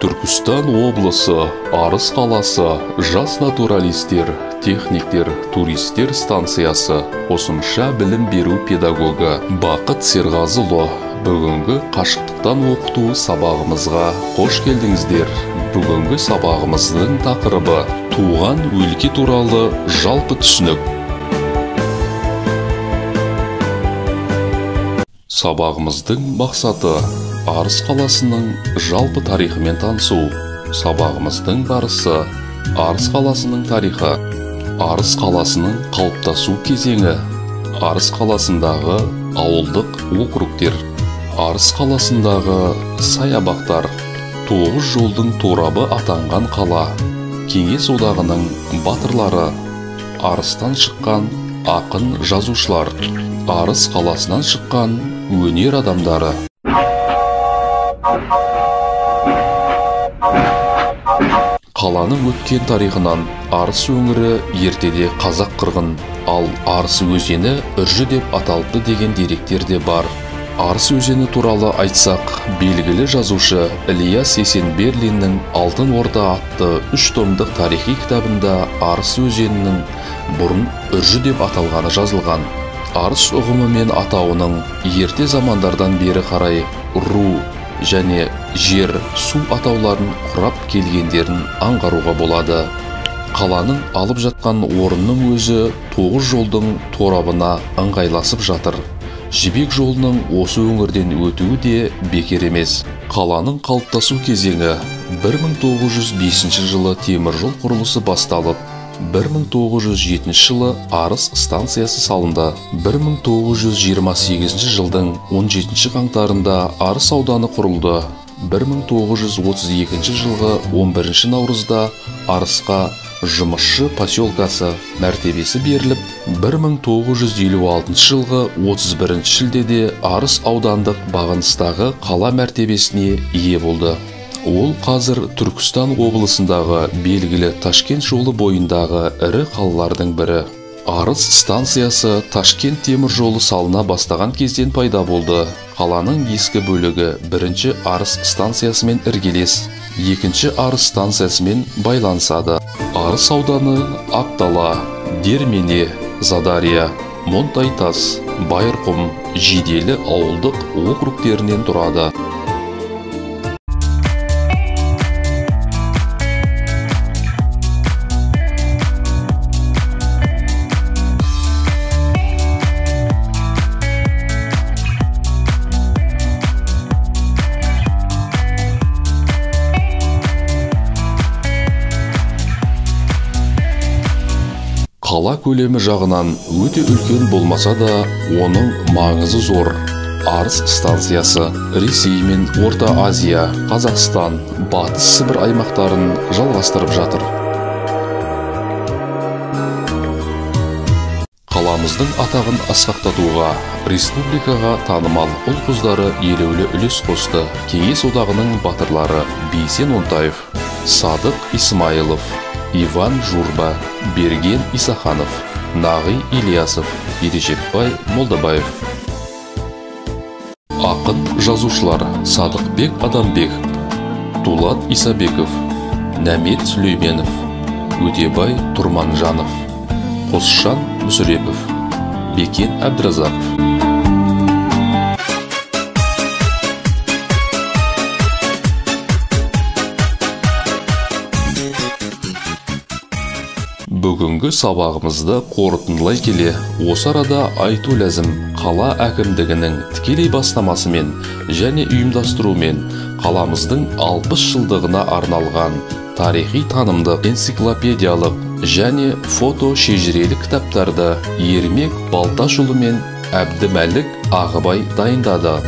Түркістан облысы, Арыс қаласы, жас натуралистер, техниктер, туристер станциясы, қосымша білім беру педагогы Бақыт Серғазыұлы. Бүгінгі қашықтықтан оқыту сабағымызға қош келдіңіздер. Бүгінгі сабағымыздың тақырыбы туған өлке туралы жалпы түсінік. Сабағымыздың мақсаты Арыс қаласының жалпы тарихымен танысу. Сабағымыздың барысы Арыс қаласының тарихы, Арыс қаласының қалыптасу кезеңі, Арыс қаласындағы ауылдық округтер, Арыс қаласындағы саябақтар, тоғыз жолдың торабы атанған қала, Кеңес одағының батырлары, Арыстан шыққан ақын жазушылар, Арыс қаласынан шыққан өнер адамдары. Қаланың өткен тарихынан Арыс өңірі ертеде қазақ қырғын, ал Арыс өзені Үржі деп аталды деген деректер де бар. Арыс өзені туралы айтсақ, белгілі жазушы Ілияс Есенберлиннің Алтын Орда атты 3 томдық тарихи кітабында Арыс өзенінің бұрын Үржі деп аталғаны жазылған. Арыс ұғымы мен атауының ерте замандардан бері қарай ру және жер, су атауларын құрап келгендерін аңғаруға болады. Қаланың алып жатқан орнының өзі тоғыз жолдың торабына ыңғайласып жатыр. Жібек жолының осы өңірден өтуі де бекер емес. Қаланың қалыптасу кезеңі 1905 жылы темір жол құрылысы басталып, 1907 жылы Арыс станциясы салынды. 1928 жылдың 17 қаңтарында Арыс ауданы құрылды. 1932 жылғы 11 наурызда Арысқа жұмысшы поселкасы мәртебесі беріліп, 1956 жылғы 31 шілдеде Арыс аудандық бағыныстағы қала мәртебесіне ие болды. Ол қазір Түркістан облысындағы белгілі Ташкент жолы бойындағы ірі қалалардың бірі. Арыс станциясы Ташкент темір жолы салына бастаған кезден пайда болды. Қаланың ескі бөлігі бірінші Арыс станциясымен іргелес, екінші Арыс станциясымен байланысады. Арыс ауданы Ақтала, Дермене, Задария, Монтайтас, Байырқұм, Жиделі ауылдық округтерінен тұрады. Қала көлемі жағынан өте үлкен болмаса да, оның маңызы зор. Арыс станциясы Ресей мен Орта Азия, Қазақстан, Батыс Сібір аймақтарын жалғастырып жатыр. Қаламыздың атағын асқақтатуға республикаға танымал ұл-қыздары елеулі үлес қосты. Кеңес одағының батырлары Бейсен Онтаев, Садық Исмайылов, Иван Журба, Берген Исаханов, Нағи Ильясов, Ережепбай Молдабаев. Ақын жазушылар Садықбек Адамбек, Дулат Исабеков, Нәмет Сүлейменов, Өтебай Тұрманжанов, Қосшан Мүсірепов, Бекен Әбдіразақов. Бүгінгі сабағымызды қорытындылай келе, осы арада айту ләзім, қала әкімдігінің тікелей бастамасымен және ұйымдастыруымен қаламыздың 60 жылдығына арналған тарихи танымдық, энциклопедиялық және фото шежірелік кітаптарды Ермек Балташұлы мен Әбдімәлік Ағыбай дайындады.